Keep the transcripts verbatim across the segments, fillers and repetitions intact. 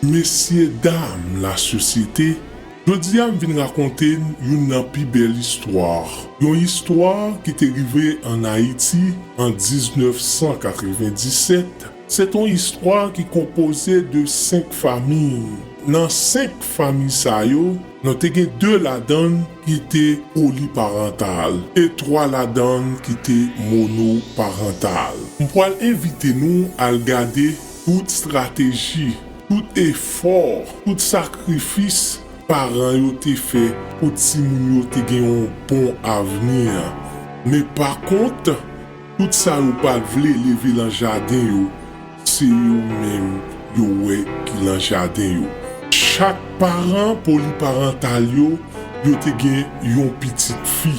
Mesye dam lasosyete, jodi a m vin rakonte n youn nan pi bèl istwa. Yon istwa ki te rive ann Ayiti an diznèf san katrevenndisèt. Se t on istwa ki konpoze de senk fanmi. Nan senk fanmi sa yo, nou te gen de ladan l ki te poliparantal e twa ladan l ki te monoparantal. M pral envite nou al gade tout estrateji, tout efò, tout sakrifis paran yo te fè pou timoun yo te gen yon bon avni. Men pa kont, tout sa yo pa t vle leve lan jaden yo, se yo menm yo wè ki lan jaden yo. Chak paran poliparantal yo, yo te gen yon pitit fi.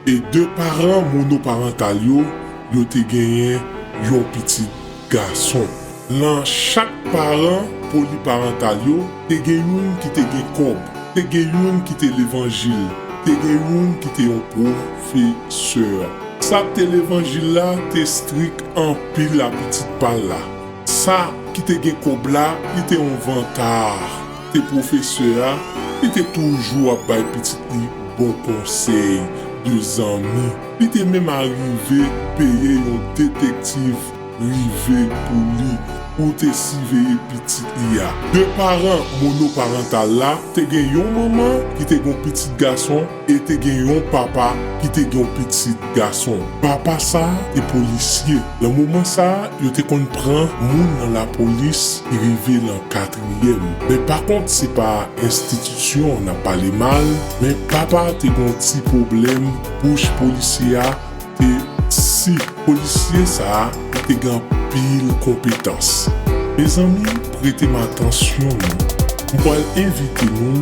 E de paran monoparantal yo, yo te genyen yon pitit gason. Lan chak paran poliparantal yo, te gen youn ki te gen kòb, te gen youn ki te levanjil, te gen youn ki te yon pwofesè. Sa k te levanjil la te strik anpil a pitit pa l la. Sa ki te gen kòb la, li te yon vantard. Te pwofesè a, li te toujou ap bay pitit li bon konsèy de zanmi. Li te menm arive peye yon detektiv rive pou li, pou te siveye pitit li a. De paran monoparantal la te gen yon manman ki te gen yon pitit gason e te gen yon papa ki te gen yon pitit gason. Papa sa a te polisye. Nan moman sa a, yo te konn pran moun nan lapolis ki rive nan katriyèm. Men pa kont, se pa enstitisyon n ap pale mal, men papa te gen yon ti pwoblèm, bouch polisye a te si. Polisye sa a, li te gen anpil konpetans. Mezanmi, prete m atansyon non. M pral envite nou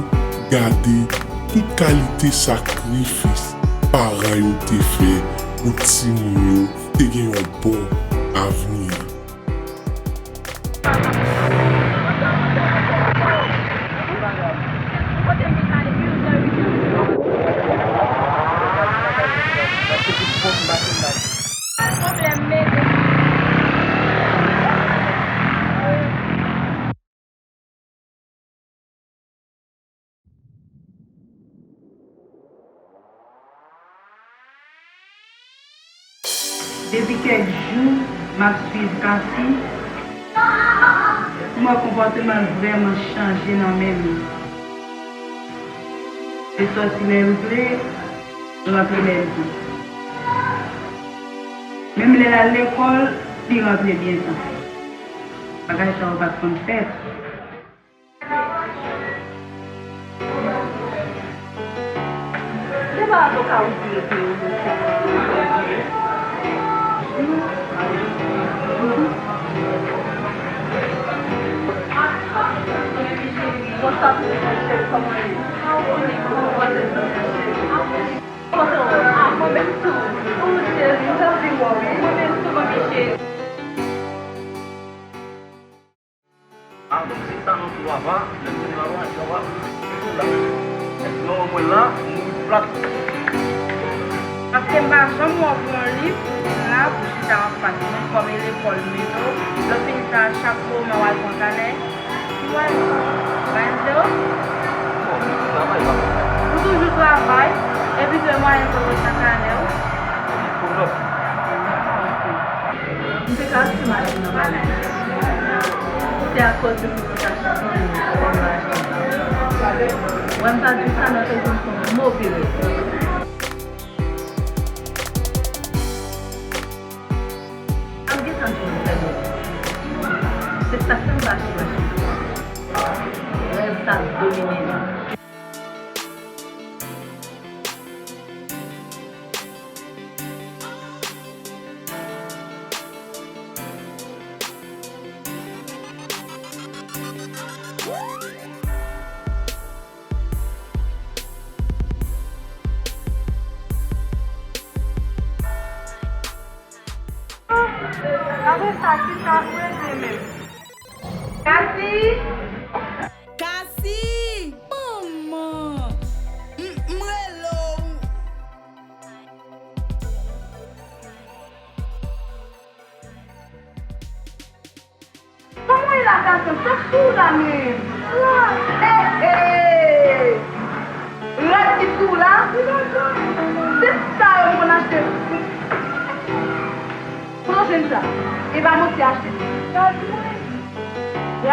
gade tout kalite sakrifis paran yo te fè pou timoun yo te gen yon bon avni. Depi kèk jou, m ap swiv Cassie, m wè konpòteman l vrèman chanje nan men m. Li sòti lè l vle, rantre lè l vle. Menm lè l al lekòl, li rantre byen tan. Bagay sa yo pa t konn fèt. Se pa avoka ou di yo ke yo mete yo. Konsa pou mwen, cheri, kòman ye? Ou konnen kòman pwosès la, cheri? Kontan wè w. Ah, mwen menm tou. Ou, cheri, m t anvi wè w wi. Mwen menm tou, manmi cheri. Ah, donk se sa nan tou ava, lè m vin la, mwen ap tou la. Èske w wè mwen la, m mouri plat. Paske m pa janm wè w pran yon liv pou vin la, pou chita anfas mwen, kòm e lekòl m mete w. Lè w fini sa, chak moman w al pran kanè. Ki w al pran? Mwen di w. Bon, m toujou travay, papa. Ou toujou travay, epi tou e mwayen pou w pran kanè w. Pou lòt. M te ka achte machin nan bagay. Se akòz de moun yo ta chita pou yo achte machin. Wè m pa di sa nan fè konn son move rèv. M gentan di nou fè move. Se sa k fè m pa achte machin. Rèv sa ap domine nou. Apre sa, kisa ou rete menm? Kasi! Kasi! Manman! M, m rele w. Kòman w ye la, gason? Sa k sou w la menm?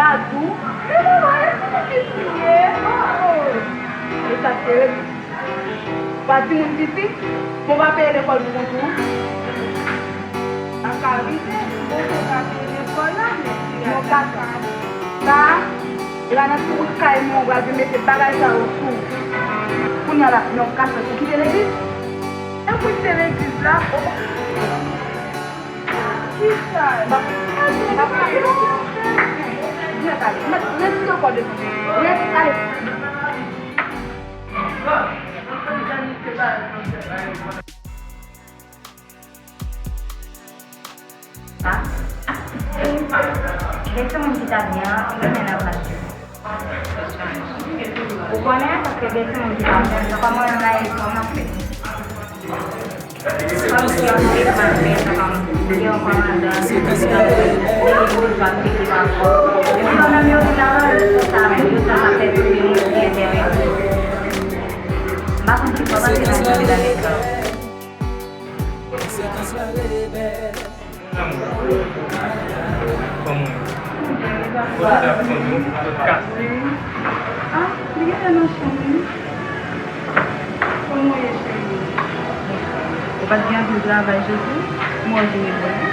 Adou, men maman, e pou ki kriye? Oh, oh. E sa se redi. Pa di moun piti, bon, pa peye lekòl pou kont ou. Sa ka rive, bon, se pa peye lekòl la, men yon kaka. Sa, e la nan ti bout kay mwen, ou pral vin mete bagay sa yo sou. Kounye a la, yon kaka, ou kite legliz? E pou kite legliz la, oh. Kisa? M ap, m ap, m ap, byen pale. Mèt, mèt ti ankò devan. Mèt, ale. Sa? Gen timoun ki ta byen renmen nan klas yo. Ou konnen, paske gen timoun ki pa byen, se kòman yon layik kòmanse. Kòm si yon layik pa byen, se kòm yon kòmandan, se kòm yon layik pa byen, epi kòm yon layik la, se sa menm, yo sa fè tout moun ki enterese. M pa konn si w konprann, se nan yon layik la. Kòman w ye? Kote w ap konn yo? Kot kase? Ah, li gentan nan chanm li. Kòman w ye, cheri? Ou pa t gen anpil travay jodi? Kòman w jwenn li?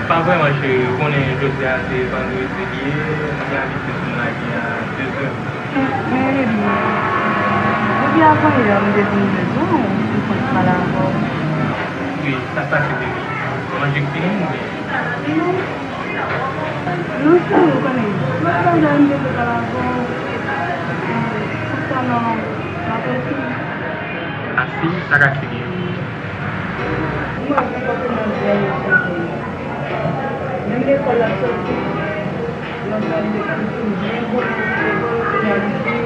Pa vrèman, cheri. Ou konnen jodi a se vandredi li ye, m gen abitid vin lage a de zè. Men, men, baby, depi avanyè m te vin bezwen w, m konn pale avè w. Wi, sa pase, baby. Manje k fini oubyen? Non, non, cheri, ou konnen, lòt bagay m te vle pale avè w, eh, konsènan Makosi. Asi, sa k ap fini? M wè konpòteman l vrèman chanje. Menm lekòl l ap soti, nan tan li te konn fin byen bon nan lekòl, kounye a li fin,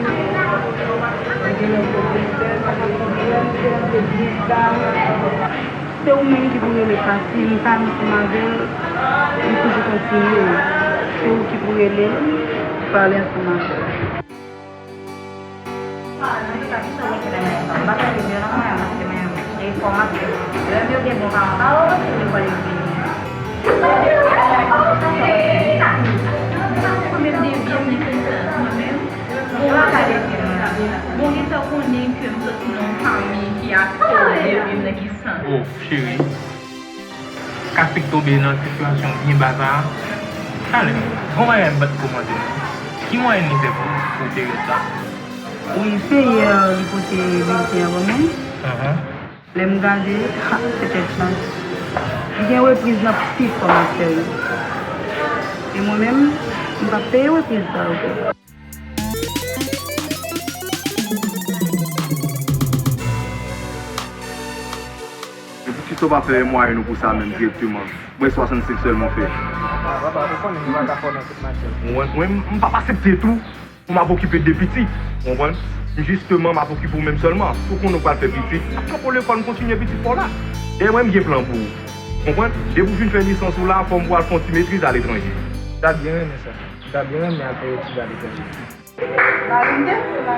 li gen lòt pwofesè, sa pa pwoblèm, se yon te byen kalm. Se ou menm ki pou rele Fasil, m pa ansanm avè l, m toujou kontinye. Se ou ki pou rele l, pale ansanm avè l. Antouka, kisa w ap fè nan layik la? M pa tande byen non, mwen, paske mwen, e fòmatè. Lè m yo gen bon paran, pa wè w se lekòl yo vini. Mwen menm, devye m li fè sèl mwen menm. Bon, pa ka devye mwen. Bon, gentan konnen ke m soti nan yon fanmi ki aksepte devye m nan ki sans. Oh, cheri. Kasik tonbe nan sitiyasyon byen ba sa a. Talè, gon bagay m pa t kòmande non. Ki mwayen li fè pou, pou peryòd sa? Wi, se yè li pote bilten an ban mwen. Ahan. Lè m gade, ha, se tèt chaj. Li gen repriz nan pi fò m ap fè yo. E mwen menm, m p ap peye repriz sa yo. E poukisa w pa fè mwayen ou pou sa menm dirèkteman? Mwen swasannsenk sèlman w fè. Ah, papa, ou konnen nou pa ka fò nan tout matyè. Mwen, mwen, m p ap aksepte tou pou m ap okipe de pitit, w konprann? Jisteman, m ap okipe w menm sèlman. Si w konnen w pral fè pitit, ap kanpe w lekòl, m kontinye pitit pa w la. Dayè mwen, m gen plan pou ou. W konprann? Depi w fin fè lisans ou la, fò m pou al fè yon ti metriz aletranje. M ta byen renmen sa. M ta byen renmen al fè etid aletranje. Mari m te fou la.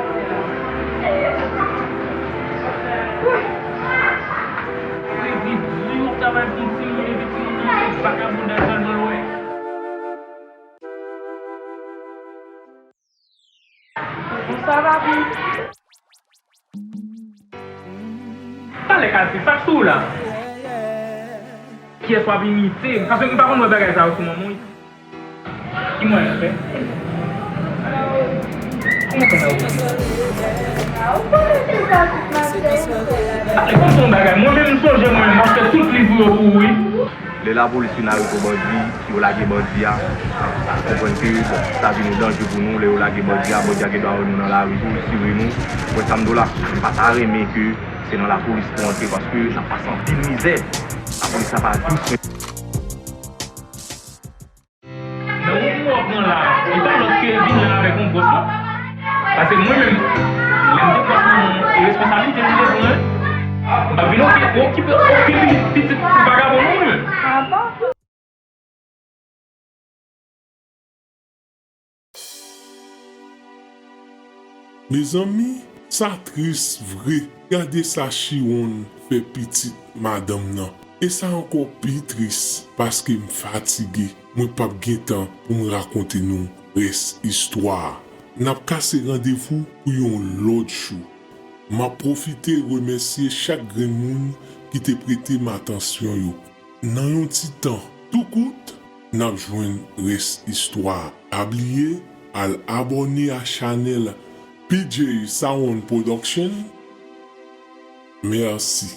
Fredi di w ta bay pou timoun epi timoun nan se vakabondaj sèlman l wè. Bonswa, papi. Talè Kalsi, sa k sou ou la? Kiyès w ap imite? Paske m pa konn wè bagay sa yo sou manman w. Ki mwen fè? Kòman fè nan ou? Talè, konn se yon bagay. Mwen menm, m sonje mwen menm, paske tout liv ou yo pou ou, wi. Lè lapolis fin arete yon bandi, yo lage bandi a, konprann ke, bon, sa vin yon danje pou nou. Lè yo lage bandi a, bandi a gen dwa wè nou nan lari tou, li tire nou. Ou wè sa m di w la, m pa ta renmen ke se nan lapolis pou antre, paske n ap pase anpil mizè. Lapolis la pa dous, men. Nan wout mwen w ap pran la, li pa lòt ke vin la avèk yon bòs, non. Paske mwen menm, lè m te pran yon responsablite m te pran, m pa vin okipe, okipe, okipe pitit vagabon, non, mwen menm. Mezanmi, sa tris vre. Gade sa Chiwonn fè pitit madanm nan. E sa ankò pi tris, paske m fatige. Mwen p ap gen tan pou m rakonte nou Rès istwa a. N ap kase randevou pou yon lòt jou. M ap pwofite remèsye chak grenn moun ki te prete m atansyon yo. Nan yon ti tan tou kout, n ap jwenn rès istwa a. Pa bliye al abòne a chanèl P J Sound Production. Mèsi.